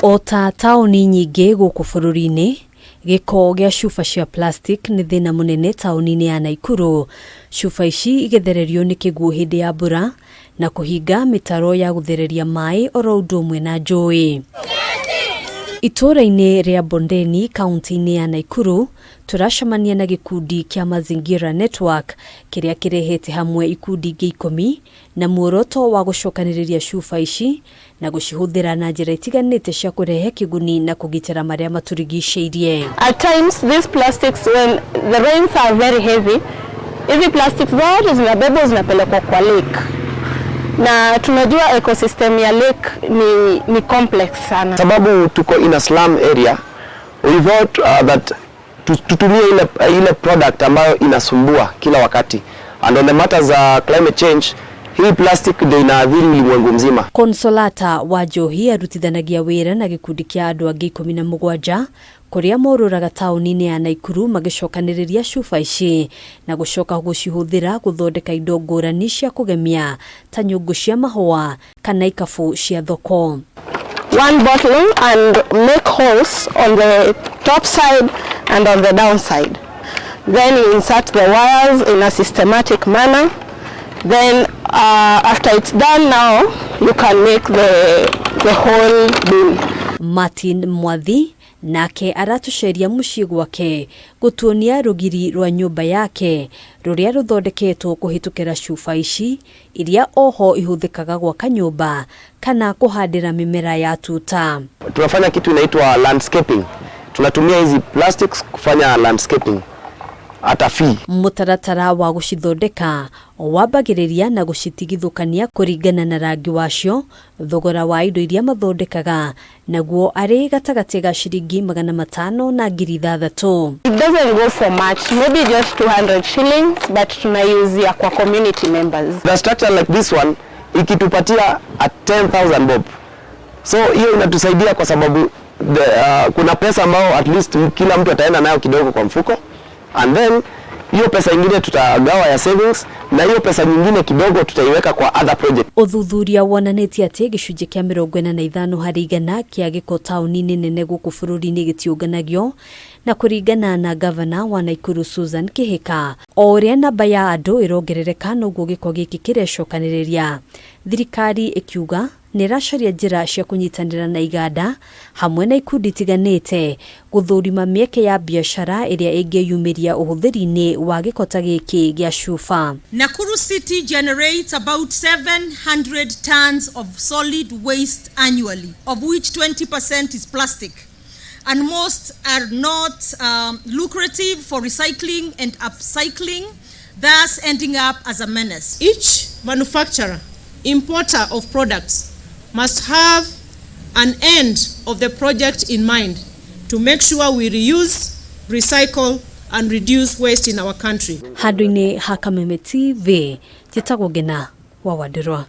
O ta taũni nyingĩ gũkũ bũrũri-inĩ, gĩko gĩa cuba cia plastic nĩ thĩna mũnene taũni-inĩ ya Naikuru. Cuba ici igĩthererio nĩ kĩguũ hĩndĩ ya mbura na kũhinga mĩtaro ya gũthereria maĩ oro ũndũ ũmwe na njũĩ. Itũũra-inĩ rĩa Bondeni kaunti-inĩ ya Naikuru, tũracemania na gĩkundi kĩa Mazingira Network kĩrĩa kĩrehete hamwe ikundi ingĩ ikũmi na muoroto wa gũcokanĩrĩria cuba ici na gũcihũthĩra na njĩra itiganĩte cia kũrehe kĩguni na kũgitĩra marĩa matũrigicĩirie. At times these plastics, when the rains are very heavy, hizi plastics zote zinabebwa, zinapelekwa kwa lake, na tunajua ecosystem ya lake ni complex sana. Sababu tuko in a slum area, we thought that tutumie ile product ambayo inasumbua kila wakati, and on the matters za climate change, hii plastic ndio inaathiri ulimwengu mzima. Consolata wa Njohi arutithanagia wĩra na gĩkundi kĩa andũ angĩ 17 kũrĩa morũraga taũni-inĩ ya Naikuru magĩcokanĩrĩria cuba ici na gũcoka gũcihũthĩra gũthondeka indo ngũrani cia kũgemia ta nyũngũ cia mahũa kana ikabu cia thoko. One bottle and make holes on the top side and on the downside. Then you insert the wires in a systematic manner. Then after it's done, now you can make the whole bin. Martin Mwathi nake aratũceria mũciĩ gwake gũtuonia rũgiri rwa nyũmba yake rũrĩa rũthondeketwo kũhĩtũkĩra cuba ici iria oho ihũthĩkaga gwaka nyũmba kana kũhandĩra mĩmera ya tuta. Tunafanya kitu inaitwa landscaping. Tunatumia hizi plastics kufanya landscaping hata fee. Mũtaratara wa gũcithondeka wambagĩrĩria na gũcitigithũkania kũringana na rangi wacio, thogora wa indo iria mathondekaga naguo arĩ gatagatĩ ga ciringi 500 na 6,000. It doesn't go for much, maybe just 200 shillings, but tunaiuzia kwa community members. The structure like this one ikitupatia a 10,000 bob, so hiyo inatusaidia kwa sababu kuna pesa ambao at least kila mtu ataenda nayo kidogo kwa mfuko, and then hiyo pesa ingine tutagawa ya savings, na hiyo pesa nyingine kidogo tutaiweka kwa other project. Ũthuthuria wonanĩtie atĩ gĩcunjĩ kĩa 45% kĩa gĩko taũni-inĩ nene gũkũ bũrũri-inĩ gĩtiũnganagio, na kũringana na gavana wa Naikuru Susan Kihika, o ũrĩa namba ya andũ ĩrongerereka noguo gĩko gĩkĩ kĩrecokanĩrĩria. Thirikari ĩkiuga nĩ ĩracaria njĩra cia kũnyitanĩra na iganda hamwe na ikundi itiganĩte gũthũrima mĩeke ya biacara ĩrĩa ĩngĩyumĩria ũhũthĩri-inĩ wa gĩko ta gĩkĩ gĩa cuba. Nakuru City generates about 700 tons of solid waste annually, of which 20% is plastic. And most are not lucrative for recycling and upcycling, thus ending up as a menace. Each manufacturer, importer of products must have an end of the project in mind to make sure we reuse, recycle, and reduce waste in our country. Handũ-inĩ ha Kameme TV, njĩtagwo Ngena wa Wandirwa.